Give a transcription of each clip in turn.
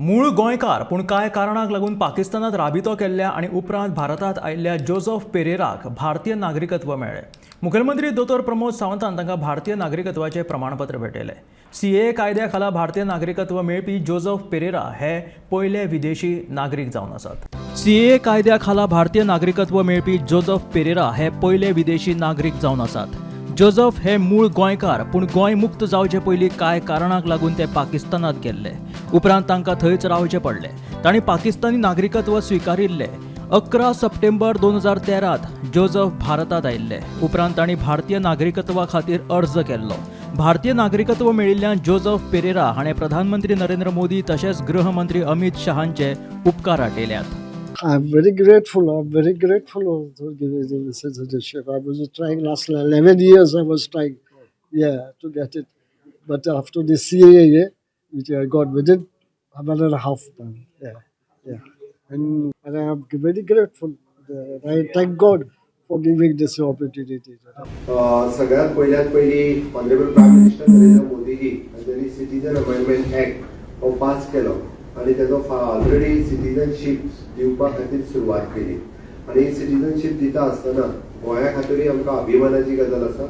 मूळ गोंयकार पूण कांय कारणाक लागून पाकिस्तानात राबितो केल्ल्या आनी उपरांत भारतांत आयिल्ल्या जोजफ पेरेराक भारतीय नागरिकत्व मेळ्ळें. मुखेलमंत्री दोतोर प्रमोद सावंतान तांकां भारतीय नागरिकत्वाचें प्रमाणपत्र भेटयलें. सीएए कायद्या खाला भारतीय नागरिकत्व मेळपी जोजफ पेरेरा हे पयले विदेशी नागरीक जावन आसात. सीएए कायद्या खाला भारतीय नागरिकत्व मेळपी जोजफ पेरेरा हे पयले विदेशी नागरीक जावन आसात. जोजफ हे मूळ गोंयकार, पूण गोंय मुक्त जावचे पयलीं कांय कारणाक लागून ते पाकिस्तानात गेल्ले. उपरांत तांकां थंयच रावचें पडलें. तांणी पाकिस्तानी नागरिकत्व स्विकारिल्लें. 11 सप्टेंबर 2013त जोजफ भारतांत आयिल्ले. उपरांत तांणी भारतीय नागरिकत्वा खातीर अर्ज केल्लो. भारतीय नागरिकत्व मेळिल्ल्यान जोजफ पेरेरा हाणें प्रधानमंत्री नरेंद्र मोदी तशेंच गृहमंत्री अमित शहांचे उपकार आटयल्यात. I'm very grateful. I'm very grateful to give me the citizenship. I was trying last 11 years. I was trying, yeah, to get it. But after the CAA, which I got within one and a half month, yeah. And I'm very grateful. I thank God for giving this opportunity. सगळ्यात पयल्यात पयली honourable prime minister Narendra मोदीजी हांच्यानी citizen amendment act हो pass केलो आनी तेजो already citizenship दिवपा खातीर सुरवात केली. आनी सिटीजनशीप दिता आसतना गोंया खातीरूय आमकां अभिमानाची गजाल आसा.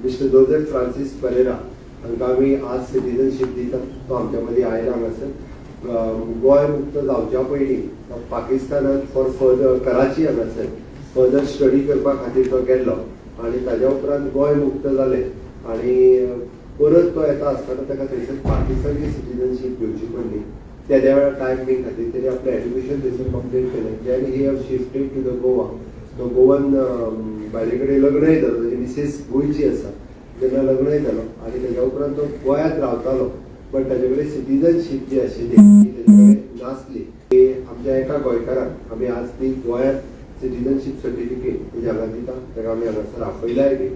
मिस्टर जोसेफ फ्रांसीस परेरा हांकां आमी आज सिटीजनशीप दितात. तो आमच्या मदीं आयला हांगासर. गोंय मुक्त जावच्या पयलीं तो पाकिस्तानात फॉर फर्दर कराची हांगासर फर्दर स्टडी करपा खातीर तो गेल्लो आनी ताज्या उपरांत गोंय मुक्त जालें आनी परत तो येता आसतना ताका थंयसर पाकिस्तानची सिटीजनशीप घेवची पडली. तेद्या वेळार टायम बीन खातीर तेणी आपलें एज्युकेशन थंयसर कंप्लीट केलें. Then he have shifted to the Goa. तो गोवन बायले कडेन लग्नय जालो. ताजी मिसेस गोंयची आसा. तेन्ना लग्नय जालो आनी तेज्या उपरांत तो गोंयांत रावतालो, बट ताजे कडेन सिटीजनशीप जी आशिल्ली ती तेजे कडेन नासली. ती आमच्या एका गोंयकाराक आमी आज ती गोंयांत सिटीजनशीप सर्टिफिकेट तेजे हांगा दिता. ताका आमी हांगासर आपयलाय बी.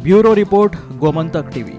Bureau report, Gomantak TV.